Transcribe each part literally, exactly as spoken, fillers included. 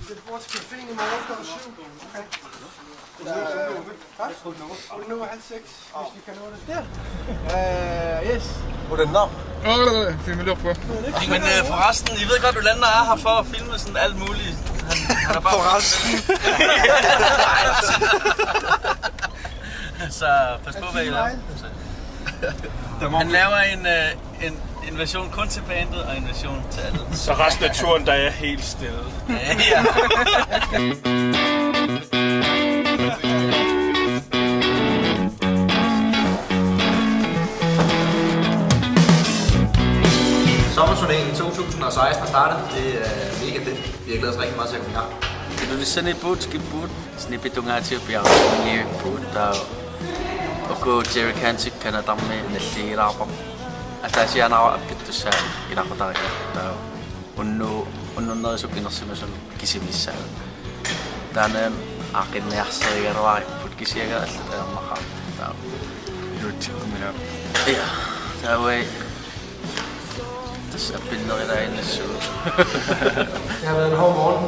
Sæt bord til caféen i morgen klokken syv. Okay. Hvad? Otte nu halv seks, hvis vi kan nå det. Der. Øh, yes. Hvordan navn? Åh, det er fandme lort på. Men øh, forresten, I ved godt, du lander er her for at filme sådan alt muligt. Han, han er bare... Forresten. Så pas på, hvad I laver. Han laver en, øh, en, en version kun til bandet og en version til alle. Så resten af turen, der er jeg helt stille. Ja, ja. Sommerturnéen to tusind og seksten er startet. Det er mega fedt. Vi har glædet os rigtig meget til at komme i gang. Ilulissani puut skibut, snipitungaati piarni puut, taava uku Jerry Cantik Canadami nalligilaarpara. Ataasiaannarpara appittussaa ilaqutariinnarpara, taava unnu, unnunnerisu pinersimasunut kisimiissaaq. Taanna aaqqinniarsarigaluaripput kisianni allat ajornaqaaq. Taava. Nuutsikkuminaap. Ja, taava. Tassa appinnerilaaginnassuugut. Det har været en hård morgen.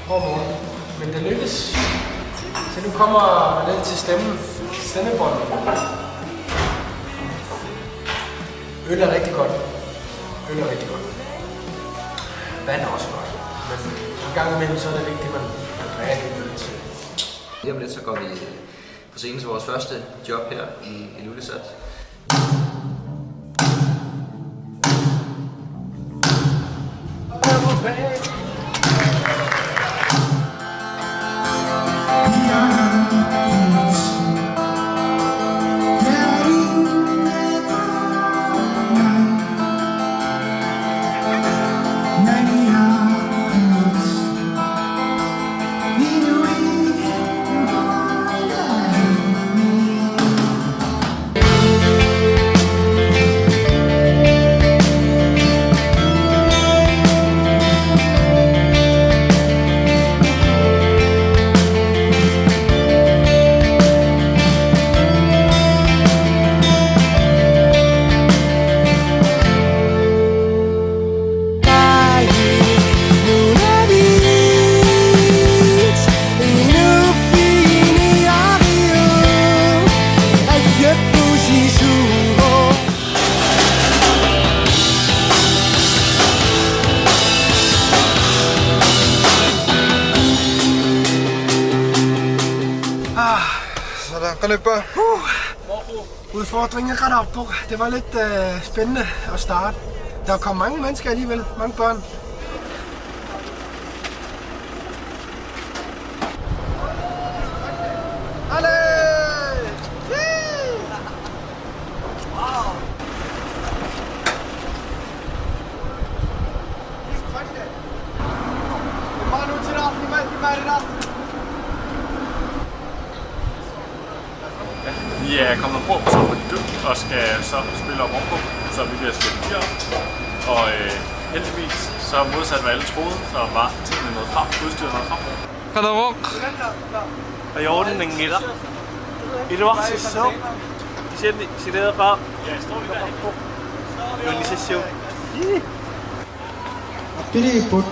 Hård morgen. Men det lykkedes. Så nu kommer den til stemme, stemmebåndet. Øl er rigtig godt. Øl er rigtig godt. Vand er også godt. Men en gang imellem, så er det vigtigt, at man, man drikker lidt øl til. Lige om lidt, så går vi på scenen til vores første job her i Ilulissat. Ah, sådan. Kan det bare? Udfordringen er ret op på. Det var lidt øh, spændende at starte. Der kom mange mennesker alligevel, mange børn. Allez! Yay! Wow! Det er grønt, det. Det er bare nu til aften, mand. Det er bare i aften. Vi er kommet ombord på Samba Duk og skal så spille om ombord, så vi bliver slæbt gear. Og øh, heldigvis, så modsat hvad alle troede, så var tingene nået frem, udstyret nået frem. Qanorooq. Ajornanngilaq. Iluarsissaaq. Kisianni silaaqaaq. Organisation. Appiliipput.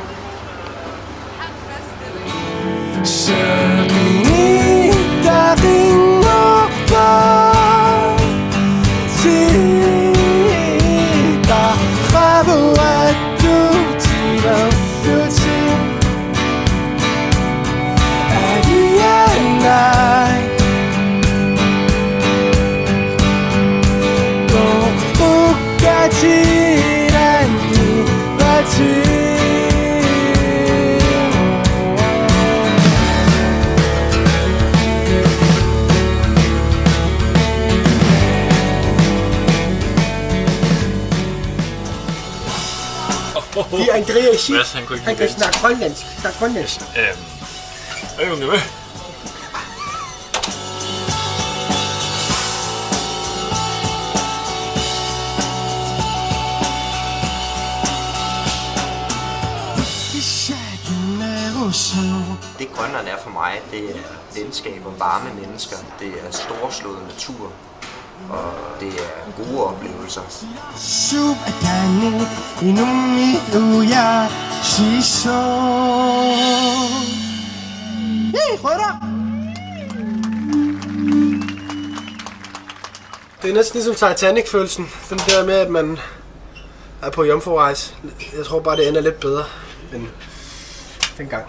Det er Andreas Schick. Mads, han kunne ikke Han lide kan snakke grønlandsk. Snakke grønlandsk. Øhm, hvad er det med? Det Grønland er for mig, det er venskaber, varme mennesker, det er storslået natur. Og det er gode oplevelser. Det er næsten ligesom Titanic-følelsen. Den der med, at man er på jomfrurejse. Jeg tror bare, det ender lidt bedre end dengang.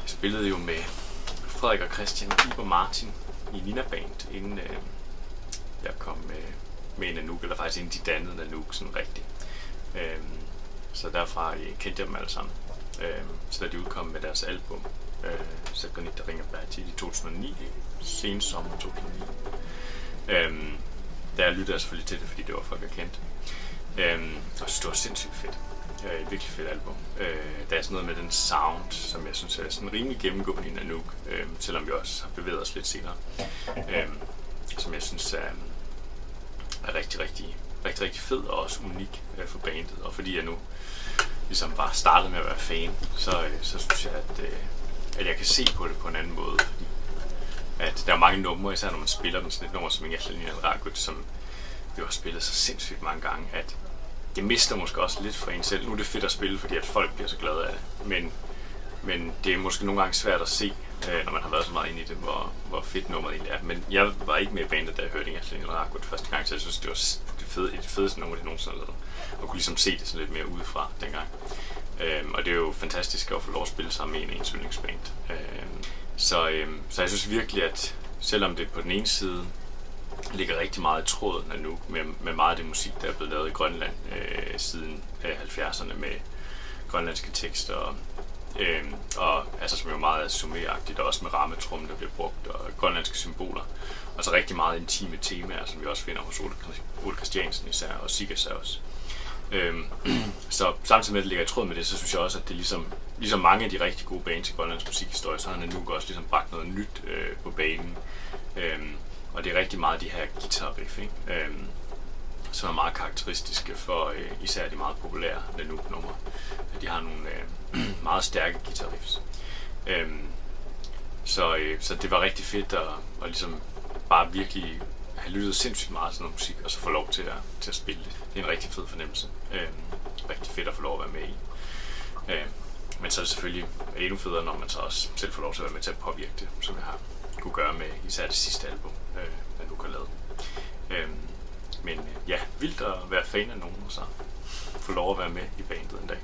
Jeg spillede jo med Frederik og Christian Iber Martin i Nina Band, inden øh, jeg kom øh, med i Nanook, eller faktisk inden de dannede Nanook sådan rigtigt. Øh, så derfra øh, kendte jeg dem alle sammen. Øh, så da de udkom med deres album, øh, Sakkunit Ringa Bati i to tusind og ni, sensommeren to tusind og ni, øh, der lyttede jeg selvfølgelig til det, fordi det var folk, jeg kendte. Øh, og jeg synes, det var sindssygt fedt. Øh, et virkelig fedt album. Øh, der er sådan noget med den sound, som jeg synes er sådan rimelig gennemgående i Nanook, øh, selvom vi også har bevæget os lidt senere. Øh, som jeg synes er, er rigtig, rigtig, rigtig, rigtig fed og også unik øh, for bandet. Og fordi jeg nu ligesom bare startede med at være fan, så, øh, så synes jeg, at, øh, at jeg kan se på det på en anden måde. Fordi at der er mange numre, især når man spiller dem, sådan et nummer som Inga Lina Ragut, som vi har spillet så sindssygt mange gange, at det mister måske også lidt for en selv. Nu er det fedt at spille, fordi at folk bliver så glade af det. Men, men det er måske nogle gange svært at se, øh, når man har været så meget inde i det, hvor, hvor fedt nummeret egentlig er. Men jeg var ikke med i bandet, da jeg hørte Inga Lina Ragut første gang, så jeg synes, det var s- det, fede, det fedeste nummer, de nogensinde har lavet. Og kunne ligesom se det sådan lidt mere udefra dengang. Øhm, og det er jo fantastisk at få lov at spille sammen med en af ens yndlingsband. Øhm, så, øhm, så jeg synes virkelig, at selvom det på den ene side ligger rigtig meget i tråd med, nu, med, med meget af det musik, der er blevet lavet i Grønland øh, siden øh, halvfjerdserne med grønlandske tekster, og, øhm, og altså, som jo meget er sumeragtigt, og også med rammetrum, der bliver brugt, og grønlandske symboler, og så rigtig meget intime temaer, som vi også finder hos Ole, Ole Christiansen især, og Siggasa også. Øhm, så samtidig med, at det ligger i tråd med det, så synes jeg også, at det ligesom, ligesom mange af de rigtig gode bands i Grønlands musikhistorie, så har Nanook også ligesom bragt noget nyt øh, på banen. Øhm, og det er rigtig meget de her guitar riff, ikke? Øhm, som er meget karakteristiske for øh, især de meget populære Nanook-numre. At de har nogle øh, meget stærke guitar riffs. Øhm, så, øh, så det var rigtig fedt at, at ligesom bare virkelig have lyttet sindssygt meget til noget musik, og så få lov til at, til at spille det. Det er en rigtig fed fornemmelse. Øhm, rigtig fedt at få lov at være med i. Øhm, men så er det selvfølgelig endnu federe, når man så også selv får lov til at være med til at påvirke det, som jeg har kunne gøre med især det sidste album, øh, jeg nu har lavet. Øhm, men øh, ja, vildt at være fan af nogen, og så få lov at være med i bandet en dag.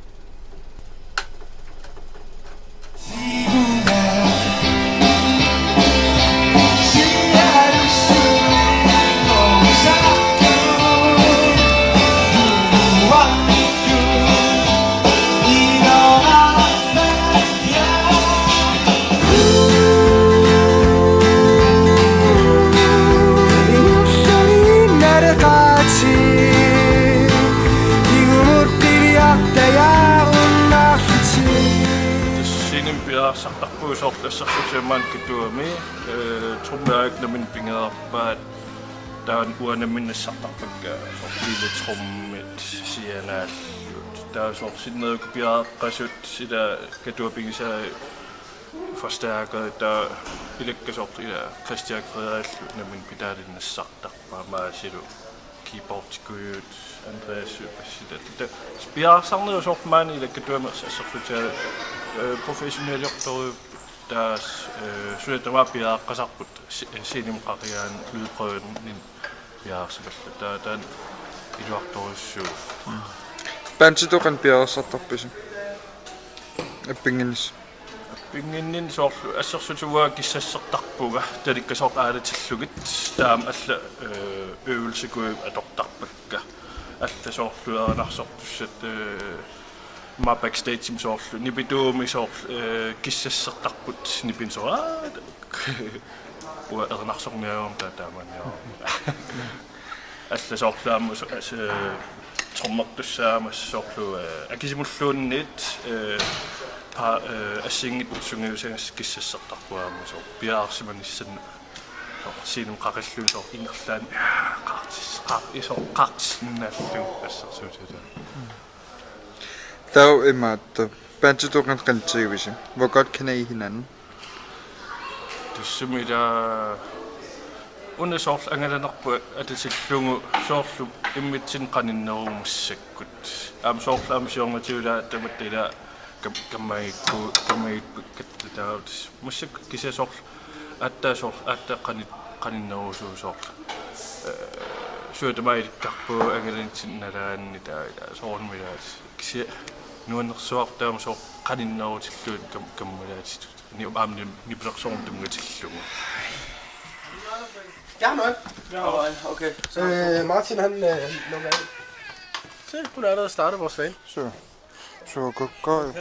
Scenemik piareersartarpugut soorlu assersuutigalugu Katuami, øh, trommerit nammineq pigereerpaat, taava uanga nammineq nassartarpakka soorlu trommit sianaallut. Taava soorlu sinneruku piareeqqasut ila Katuap pigisai forstærkerit, taava ilakka soorlu ila Christian Frederikillu nammineq pedalini nassartarpaa, Maasilu keyboardikujuit, Andreas bassitaallu. Taava piareersarnerup soorlu maani ila Katuami assersuutigalugu, øh, professioneliortorujuupput, taava øh, suna tamaat piareeqqasarput si- scenemik qaqigaanni lydprøvini piareersarpallu. Taava taanna iluartorujussuuvoq. Banditut qanoq piareersartarpisi? Appinnginnissi. Appinnginninni soorlu assersuutigalugu uanga kissassartarpunga, talikka soorlu aalatillugit, taava alla øh, øvelsikujuit atortarpakka. Alla soorlu erinarsortussat øh, Immaqa backstage-imi soorlu nipituumi soorlu, eh, kissassertarput nipini soorlu, aa, uanga erinarsorniarama taava taamaanniarama. Alla soorlu aamma so-, as-, eh, trommertussaamasut soorlu, eh, akisimulluunniit, eh, pa-, eh, assigiinngitsut sungiusagassat kissassertarput aamma soorlu piareersimanissamut soorlu scenemi qaqillugu soorlu ingerlaannaq qaartis-, qaar-, isoq qaartissinnaallugu assersuutigalugu. Taava imaattoq, banditut qanoq qanittuuvisi? Hvor godt kender I hinanden? Tassami ila una soorlu angalanerput atatillugu soorlu immitsinnut qaninneruvoq massakkut. Aamma soorlu aamma siornatigut ila tamatta ila kam-, kammagiippu-, kammagiippugut taava tassa massakkut kisianni soorlu aatsaat soorlu aatsaat qani-, qaninnerusuuvoq soorlu. Eh, suut tamarmik ilikkarput angalanitsinni nalaanni taava ila soorunami ila kisianni nuannersuartaama soorlu qaninnerutillugit kam-, kammalaatitut. Ni-, aamma ni-, nipilersorneq tunngatillugu. Jeg har noget. Ja. Okay. Så øh, Martin, han øh, lukker af. Se, hun er allerede startet vores fan. Så. Så godt, godt.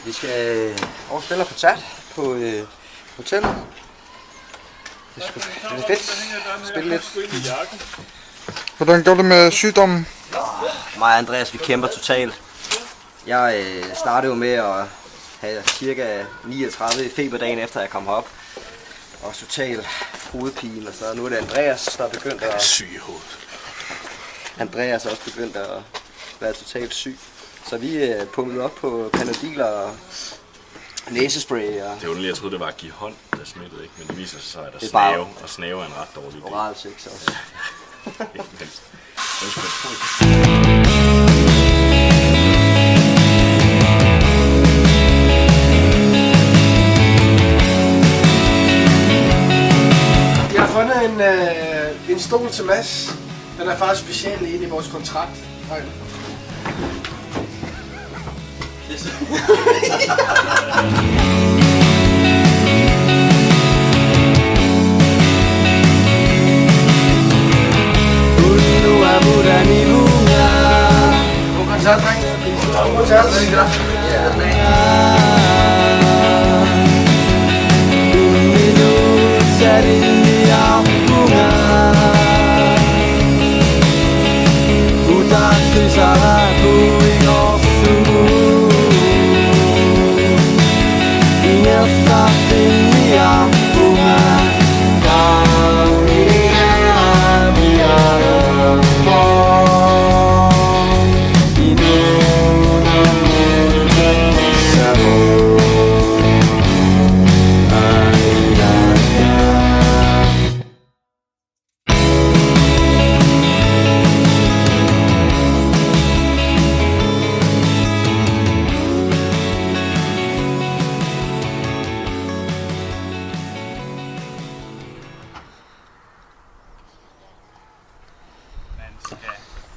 Vi skal øh, over spille en koncert på øh, hotellet. Det er sgu det er fedt. Spille lidt. Hvordan går det med sygdommen? Mig og Andreas, vi kæmper totalt. Jeg øh, startede jo med at have cirka niogtredive i feber dagen efter, jeg kom herop. Og total hovedpine og sådan noget. Nu er det Andreas, der er begyndt at... Syg i hovedet. Andreas er også begyndt at være totalt syg. Så vi er pumpet op på Panodiler og næsespray og... Det er underligt, jeg troede, det var at give hånd, der smittede, ikke? Men det viser sig, at der... Det er bare snave, og snave er en ret dårlig idé. Oral sex også. Ikke mindst. Vi har fundet en, øh, en stol til Mads. Den er faktisk special i vores kontrakt.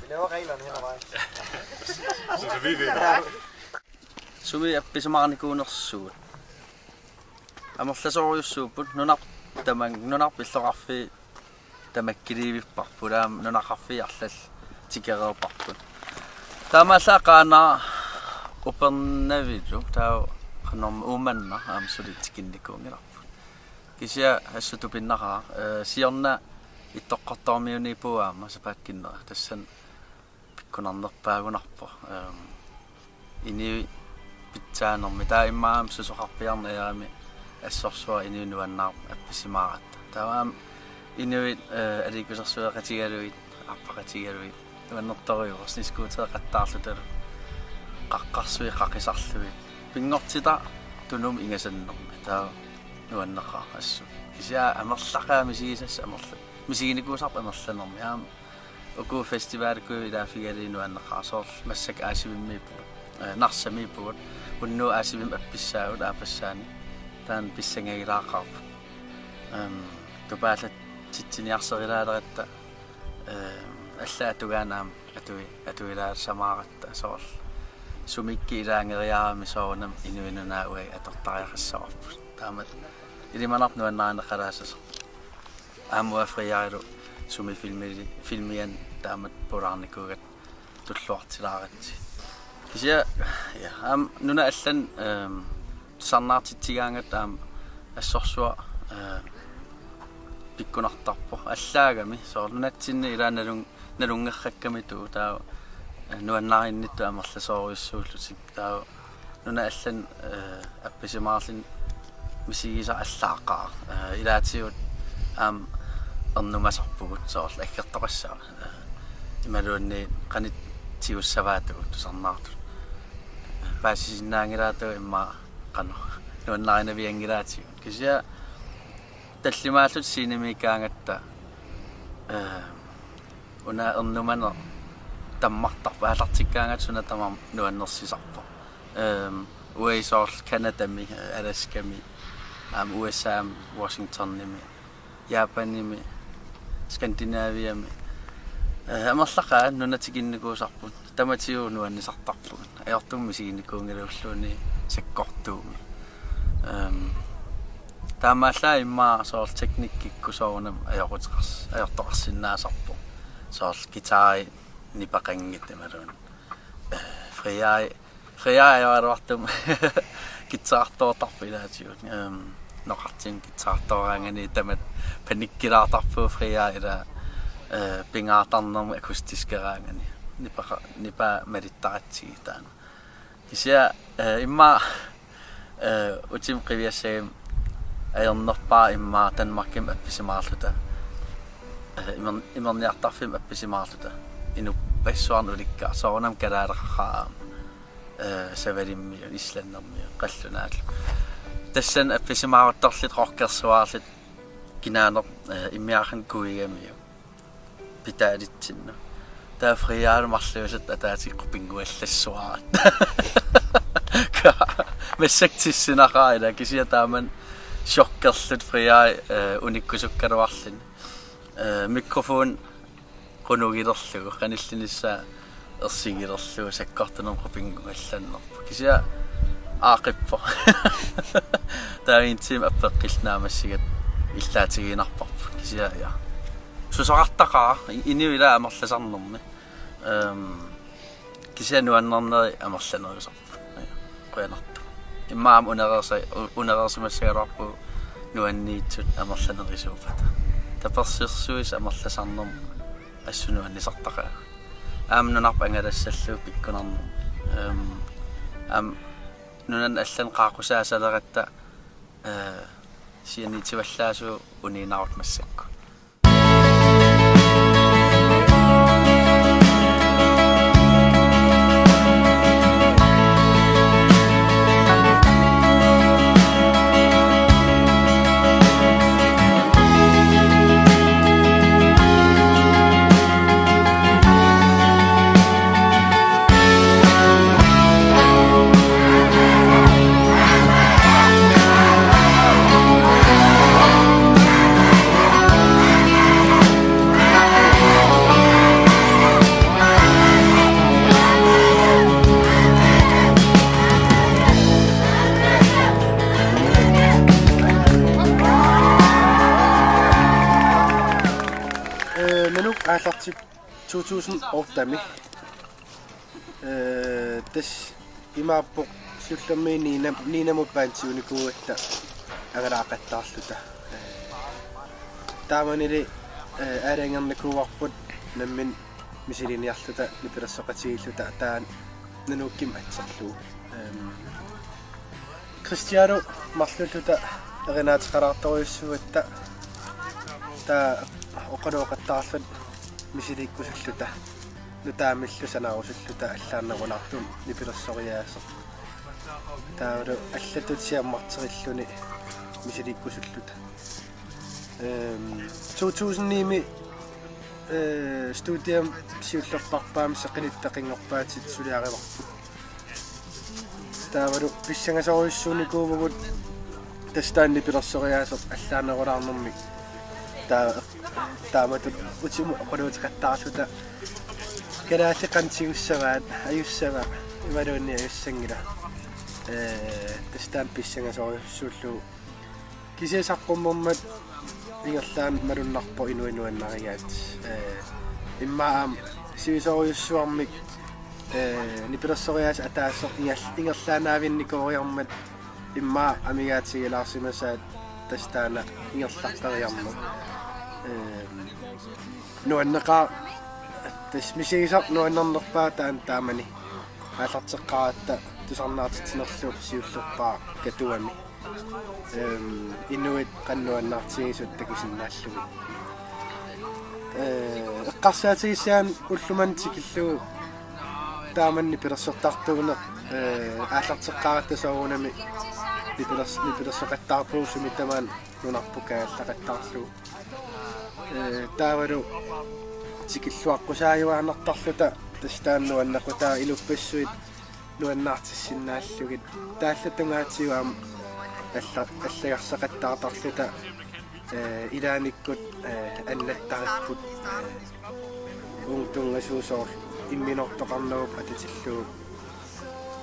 Vi laver reglerne hen ad vejen. Sumi appisimaarnikuunersugut. Amerlasoorujussuupput nunarput tamanna, nunarput illoqarfiit tamakkiliivipparput, aamma nunaqarfiit arlallit tikereerparput. Taamaallaat Qaanaaq Upernavilu taava qanormi Uummannaq aamma suli tikinnikuunngilarput. Kisianni assut tupinnaqaaq, eh, siorna Ittoqqortoormiuniippugut aamma sapaatip akunnera, tassani pikkunarnerpaagunarpoq. Ehm, inuit pitsaanermi. Taava immaqa aamma susoqarpiarneq aamma assorsuaq inuit nuannaarput appisimaaratta. Taava aamma inuit, eh, aliikkusersueqatigalugit, arpaqatigalugit, nuannertorujuuvoq, snescootereqattaarlutalu, qaqqarsuit qaqisarlugit. Pinngortitaq Tunumi ingasannermi. Taava nuanneqaaq assut. Kisianni amerlaqaat misigisassat amerla-, misiginikuusarput amerlanermi. Aamma uku festivalikkuit ilaaffigalugit nuanneqaaq, soorlu massakkut A C V-miippugut, eh, Narsamiippugut, unnugu A C V-mi appissaagut aappassaani, taanna pissangagilaaqaarput. Ehm, tupaalatsitsiniarserilaaleratta, ehm, allaat tungaanut aamma atui-, atuilaasamaaratta, soorlu sumikkut ilaageriarami soorunami inuinnaat uagut atortariaqassavarput. taamatut ilimanarpoq nuannarineqalaassasoq. Aamma Fria-lu sumi filmi-, filmiani taamatut pulaarnikuugatta tulluartilaaratsigit. Kisianni, ja, aamma nunat allanut, ehm, tusarnaartitsigaangatta aamma assorsuaq, eh, pikkunartarpoq. Allaagami, soorlu nunatsinni ilaa nalun-, nalunngerrakkamituut taava, eh, nuannarinnittoq amerlasoorujussuullutik. Taava nunat allanut, eh, appisimaarluni misigisara allaaqaaq. Eh, ilaatigut aamma ernumasarpugut soorlu aggertoqassaaq. Eh, imaluunniit qanoq tigussaavaatigut tusarnaartut. Eh, paasisinnaanngilaatigut immaqa qanoq nuannarinavianngilaatigut. Kisianni tallimaalluta scenemiikkaangatta, eh, una ernumaneq tammartarpoq, aallartikkaangatta suna tamarmi nuannersisarpoq. Ehm, uagut soorlu Canadami, eh, Alaskami, aamma U S A-mi, Washingtonimi, Japanimi, Skandinaviami. Eh, amerlaqaat nunat tikinnikuusarput. Tamatigut nuannisartarpugut. Ajortumik misiginikuunngilagut ulluni sakkortuumik. Ehm, taamaallaat immaqa soorlu teknikkikkut soorunami ajoquteqars-, ajortoqarsinnaasarpoq. Soorlu guitari nipaqanngitsut imaluunniit. Eh, Fria-, Fria ajoraluartumik guitartoortarpoq ilaatigut. Ehm, noqartinni guitartooraangat tamatta panikkilaartarpugut Fria ilaa, eh, pingaartarnermik akustiskeraangat. Nipaqa-, nipaa malittaratsigit taanna. Kisianni, eh, immaqa, eh, utima qiviassagami ajornerpaaq immaqa Danmarkimi appisimaarluta. Eh, imer-, imerniartarfimmi appisimaarluta. Inuppassuarnut ulikkaarluta. Soorunami kalaaleqaqaaq aamma. Eh, Savalimmiut, Islandimiut, qallunaallu. Tassani appisimaaruttorluta rockersuarluta kinaaneq, eh, immiaaqqanik kuigamiuk. Pitaalitsinnut. Taava Fria-lu marluusutut ataatsip qupinnguallassuaratta. Massakkut tissinaqaaq ilaa kisianni taamani chokkerluta Fria, eh, unikkusukkaluarluni. Eh, mikrofoni qunugilerlugu, qanillinissaa ersigilerlugu sakkortunermut qupinnguallannerpoq. Kisianni aaqqippoq. Taava en time appeqqilluta naammassigatta illaatigiinnarparput. Kisianni ja. Susoqartaqaaq, i-, inuit ilaat amerlasarnermi. Ehm, kisianni nuannernerit amerlanerusoq. Qujanartumik. Immaqa aamma unereersa-, u-, unereersimassagaluarpugut nuanniitsut amerlanerisuuppata. Tapersersuisut amerlasarnermut assut nuannisartaqaagut. Aamma nunarput angalassallugu pikkunarnermut. Ehm, aamma nunanut allanut qaaqqusaassaleratta, eh, sianiitivallaassuugut uniinnarluta massakkut. Eh, Nanook aallartippoq to tusind otte-mi. Eh, tassa imaappoq siullermik Nina, Ninamut bandiunikuugatta angalaaqattaarluta. Eh, taamanili, eh, aalajangernikuuarput nammineq misiliniarluta nipilersoqatigiilluta taanna Nanookkimik atserlugu. Ehm, Christialu marluulluta erinaateqalaartorujussuugatta taava oqaloqattaarluta misiliikkusulluta nutaamillu sanarusulluta allaannerulaartumik nipilersoriaaseq. Taavalu allatut siammarterilluni misiliikkusulluta. Ehm, to tusind ni-mi, eh, studiami siullerpaarpaamik seqinitseqqinngorpaatit suliarivarput. Taavalu pissangasorujussuunikuuvugut tassa taanna nipilersoriaaseq allaannerulaarnermik. Taa-, taamatut utimut oqaluuteqattaarluta kalaallit qanoq tigussavaat, ajussava imaluunniit ajussanngila. Eh, tassa taanna pissangasorujussuullugu Kisianni saqqummermat ingerlaannaq malunnarpoq inuit nuannarigaat. Ee, immaqa aamma sivisoorujussuarmik, ee, nipilersoriaaseq ataaseq inger-, ingerlaannaavinnikooriarmat immaqa amigaatigilaarsimasaat tassa taanna ingerlaqqeriarmat. Ee, nuanneqaaq tassa misigisaq nuannernerpaaq taanna taamani aallarteqqaaratta tusarnaartitsinerlu siullerpaaq Katuami. Ehm, inuit qanoq nuannaartigisut takusinnaallugit. Ee, eqqarsaatigisaanni ulloq manna tikillugu taamani nipilersortartuuneq, ee, aallarteqqaaratta soorunami nipilers-, nipilersoqattaarpugut sumi tamaani nunarput kaajallaqattaarlugu. Ee, taavalu tikilluaqqusaajuaannartarluta tassa taanna nuannequtaa inuppassuit nuannaartissinnaallugit. Taallatungaatsigu aamma alla-, allagarsaqattaartarluta, ee, ilaannikkut, ee, annattaripput, ee, uunga tunngasuusoq imminortoqarnerup atatillugu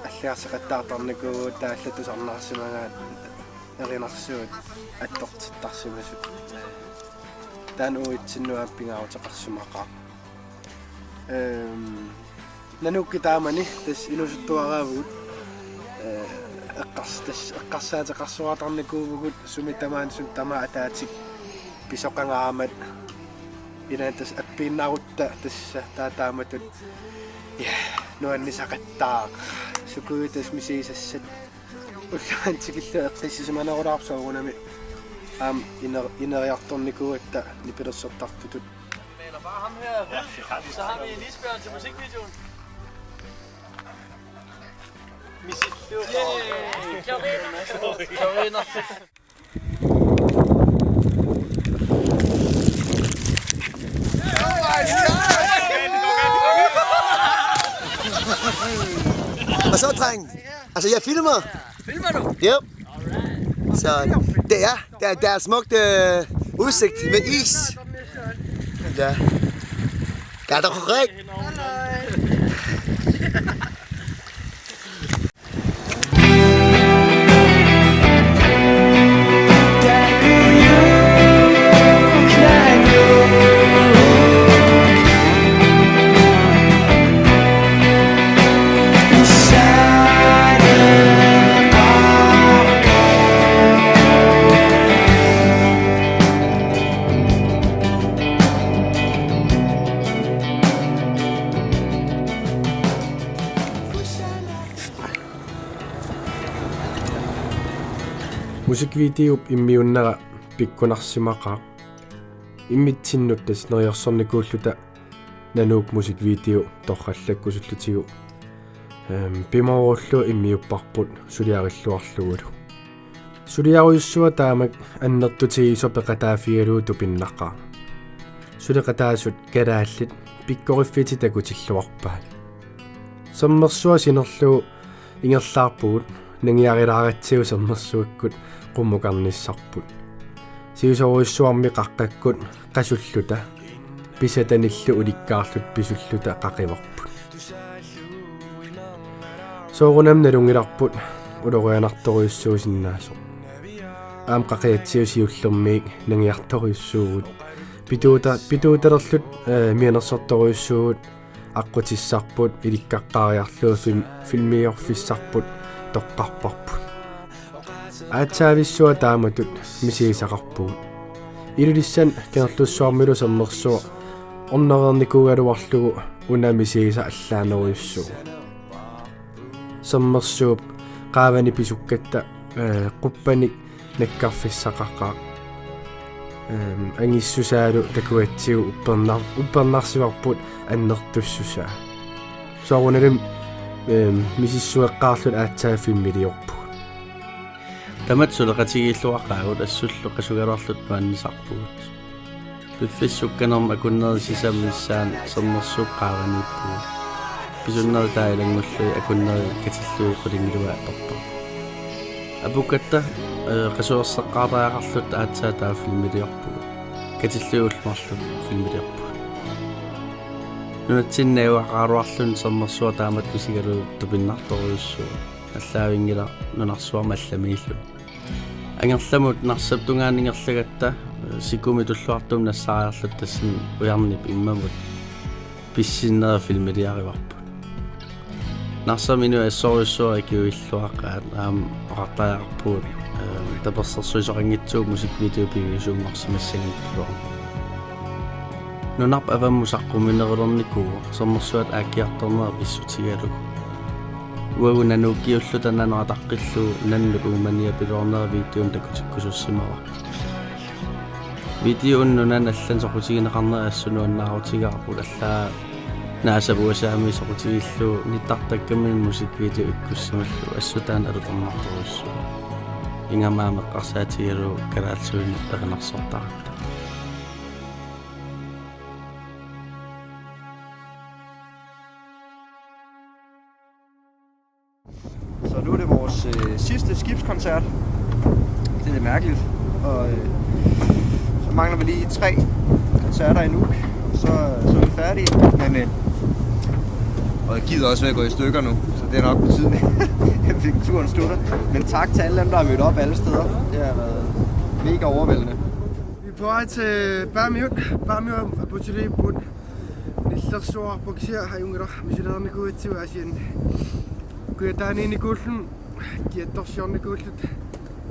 allagarsaqattaartarnikuuvugut taallat tusarnaarsimagaat erinarsuut attortittarsimasut. Taanna uatsinnut aamma pingaaruteqarsimaqaaq. Ehm, Nanukkut taamani tassa inuusuttuaraavugut, ee, eqqars-, tassa eqqarsaateqarsuartarnikuuvugut sumi tamaani sumi tamaat ataatsip pisoqangaarmat. Ilaanni tassa appiinnarutta tassa taava taamatut, ja, nuannisaqattaaq. Sukujuit tassa misigisassat. Ulloq manna tikillugu eqqissisimanerulaarpoq soorunami aamma iner-, ineriartornikuugatta nipilersortartutut. Så har vi Lisbjørn til musikvideoen. Misillu. Yay! Klorinartut. Hvad så, dreng? Altså, jeg filmer. Filmer du? Yep. Så det er, det er, det er smukt, øh, udsigt med is. Ja. Ja, det er korrekt. Musikvideop immiunnera pikkunarsimaqaaq. Immitsinnut tassa neriorsornikuulluta Nanook musikvideo torrallakkusullutigu, ehm, pimoorullugu immiupparput suliarilluarlugulu. Suliarujussuaq taamak annertutigisoq peqataaffigalugu tupinnaqaaq. Suleqataasut kalaallit pikkoriffitit takutilluarpaat. Sermersuaq sinerlugu ingerlaarpugut, nangiarilaaratsigu sermersuakkut qummukarnissarput. Sivisoorujussuarmi qaqqakkut qasulluta pisatanillu ulikkaarluta pisulluta qaqivarput. Soorunami nalunngilarput ulorianartorujussuusinnaasoq. Aamma qaqiatsigut siullermiit nangiartorujussuuvugut. Pituuta-, pituutalerluta, ee, mianersortorujussuuvugut, aqqutissarput ilikkaqqaariarlugu film-, filmiorfissarput toqqarparput. Aatsaavissuaq taamatut misigisaqarpugut. Ilulissani Kangerlussuarmilu sermersuaq ornereernikuugaluarlugu una misigisaq allaanerujussuuvoq. Sermersuup qaavani pisukkatta, ee, quppanik nakkarfissaqaqaaq. Ehm, angissusaalu takugatsigu uppernar-, uppernarsivarput annertussusaa. Soorunalimi, ehm, misissueqqaarluta aatsaat filmiliorpugut. Tamatta suleqatigiilluaqaagut assullu qasugaluarluta nuannisarpugut. Piffissaq sukkanermut akunneri sisamat missaani sermersuup qaavaniippugut. Pisunneri taava ilanngullugit akunneri katillugit qulingiluat atorpagut. Apukkatta, ee, qasuerseqqaartariaqarluta aatsaat taava filmiliorpugut. Katillugit ullut marluk filmiliorpugut. Nunatsinni najugaqaraluarluni sermersuaq taamatut misigalugu tupinnartorujussuuvoq. Allaavinngilaq nunarsuarmi allamiilluni. Ingerlamut Narsap tungaanut ingerlagatta, eh, sikumut tulluartumut nassaariarluta tassani Ujarnip immamut pisisinnera filmiliarivarput. Narsap inuit assorujussuaq ikiuilluaqaat, aamma oqartariaqarpugut, eh, tapersersuisoqanngitsugut musikvideo piviusuunnarsimassanngikkaluarlugu. Nunarput avammut saqquminerulernikuuvoq, sermersuat aakkiartornera pissutigalugu. Uagut nanuukkiulluta nanoq ataqqillugu nannut uumaniapiloornera videomi takutikkusussimavara. Videomi nunani allani soqutigineqarnera assut nuannaarutigaarput, allaat naasap U S A-mi soqutigillugu nittartakkaminik musikvideo ikkussimallugu assut taanna alutornartorujussuuvoq. Ingammik aamma eqqarsaatigalugu kalaallisuinnaq erinarsortaratta. Så nu er det vores øh, sidste skibskoncert. Det er lidt mærkeligt. Og øh, så mangler vi lige tre koncerter i Nuuk, så, så er vi færdige. Men øh, og jeg gider også ved at gå i stykker nu, så det er nok på tide, at vi turen slutter. Men tak til alle dem, der har mødt op alle steder. Det har været mega overvældende. Vi er på vej til Paamiut. Paamiut Apuchiriiput. Nillersuarpoq kisianni ajunngilaq, misilereernikuugatsigu Aasianni. Kujataaniinnikuulluni kiattorsiornikuulluta.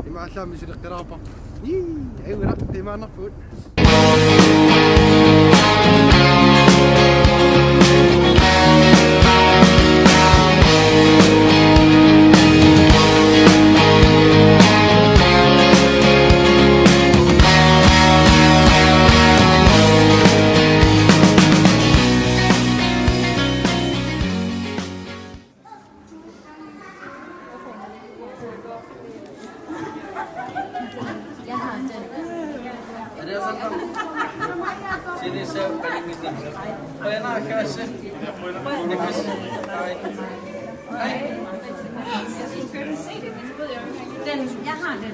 Imaallaat misileqqilaarparput. Ii, ajunngilaq, imaannarpugut. Den, jeg har den.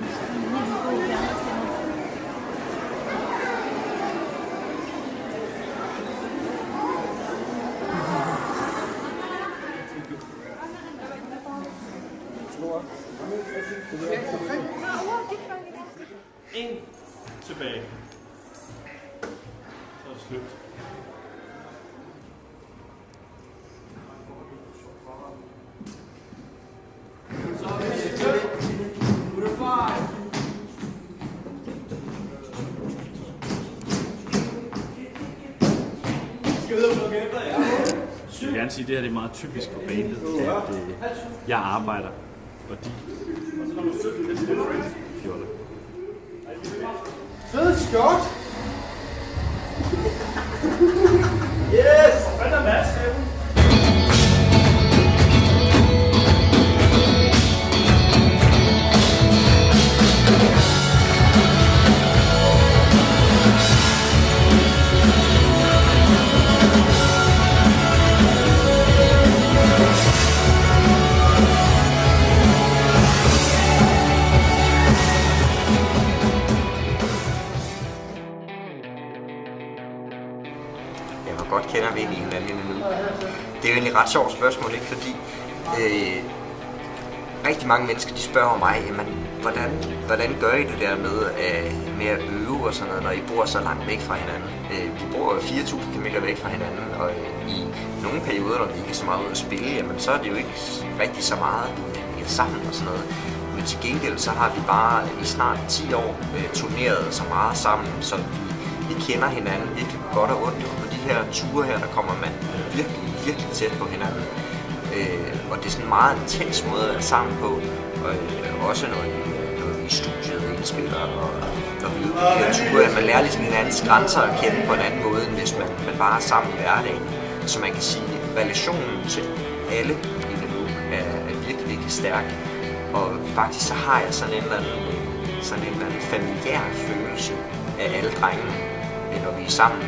En tilbage. Så er det slut. Jeg vil gerne sige, at det her, det er meget typisk for bandet, at øh, jeg arbejder, og de fjoller. Fed shot! Yes! Hvad er der, Mads? Ja, hvor godt kender vi egentlig hinanden nu? Det er jo egentlig et ret sjovt spørgsmål, ikke? Fordi øh, rigtig mange mennesker, de spørger mig, jamen, hvordan, hvordan gør I det der med, øh, med at øve og sådan noget, når I bor så langt væk fra hinanden? Øh, vi bor jo fire tusind kilometer væk fra hinanden, og øh, i nogle perioder, når vi ikke er så meget ude at spille, jamen, så er det jo ikke rigtig så meget, vi, vi er sammen og sådan noget. Men til gengæld, så har vi bare i snart ti år øh, turneret så meget sammen, så vi, vi kender hinanden virkelig godt og ondt. Og på de her ture her, der kommer man virkelig, virkelig tæt på hinanden. Øh, og det er sådan en meget intens måde at være sammen på. Og øh, også når vi, når vi er i studiet og indspiller, og når vi er ude på de her ture, at man lærer ligesom hinandens grænser at kende på en anden måde, end hvis man, man bare er sammen i hverdagen. Så man kan sige, at relationen til alle i Nanook er, er virkelig, virkelig stærk. Og faktisk så har jeg sådan en eller anden, sådan en eller anden familiær følelse af alle drengene, øh, når vi er sammen.